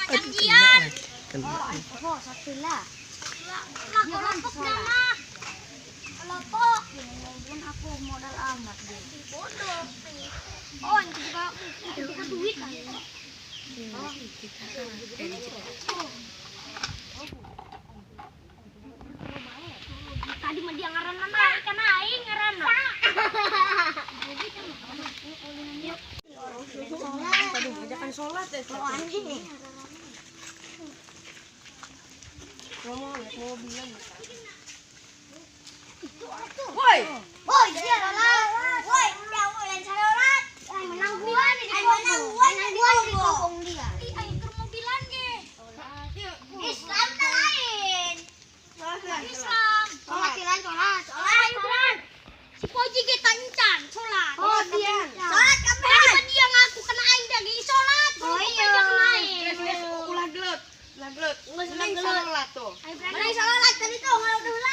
Kajian. Kena. Oh, sakila. Lah kelompok mah. Kelompok. Pun aku modal amat dia. Bodoh. Oh, itu juga duit. Tadi mah dia ngaranna naik kan aing ngaranna. Aduh, ajakan sholat ya. Oh, anjing nih. Ngomong naik mobilan. Itu atuh. Woi, Woi, dia sholat. Woi, udah woi, sholat. Menang gua nih di Menang gua nih di kokong dia. Ih, aing keur mobilan ge. Islam tak lain. Islam. Sholat, sholat, sholat. Ayo Bran. Si Poji ge tancan salat. Oh, dia. Sholat Tadi kapan? mah dia ngaku kena aing dah ge salat. Oh, iya. Dia kena aing. ulah gelut, ulah gelut. Geus Mending ulah gelut. sholat tuh. Ayo Bran. Mana sholat tadi tuh ngalor heula.